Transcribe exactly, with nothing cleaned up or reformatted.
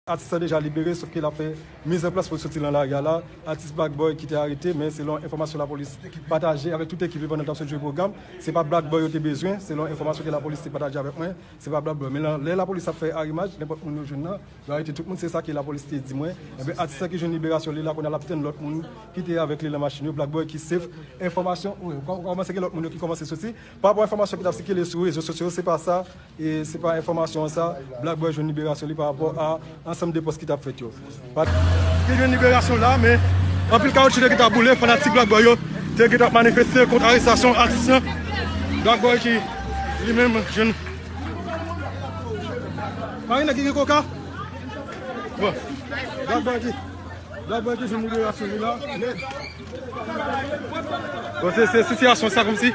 Atis la deja libere, sòf ke l ap fè mizanplas pou l soti nan lari a la. Atis Black Boy ki te arete, men selon enfòmasyon lapolis pataje avèk tout ekip li pandan l t ap sot jwe pwogram, se pa Black Boy yo te bezwen, selon enfòmasyon ke lapolis te pataje avèk mwen, se pa Black Boy. Men lè lapolis ap fè arimaj, nenpòt moun yo jwenn nan, yo arete tout moun, se sa ke lapolis te di mwen. Enben, atis la ki jwenn liberasyon li la, kounye a l ap tann lòt moun ki te avèk li nan machin yo, Black Boy ki safe. Enfòmasyon, wi, kòmanse gen lòt moun yo ki kòmanse soti. Pa rapò enfòmasyon ki t ap sikile sou rezo sosyo yo, se pa sa. E se pa enfòmasyon sa, Black Boy jwenn liberasyon li pa rapò a ansanm de pòs ki t ap fèt yo. Ki jwenn liberasyon la, men anpil kawotchou te gentan boule, fanatik Black Boy yo te gentan manifeste kont arestasyon atis lan. Black Boy ki li menm jwenn. Pa gen nèg ki gen koka? Bon. Black Boy ki Black Boy ki jwenn liberasyon li la. Bon, se, se sitiyasyon sa kòmsi.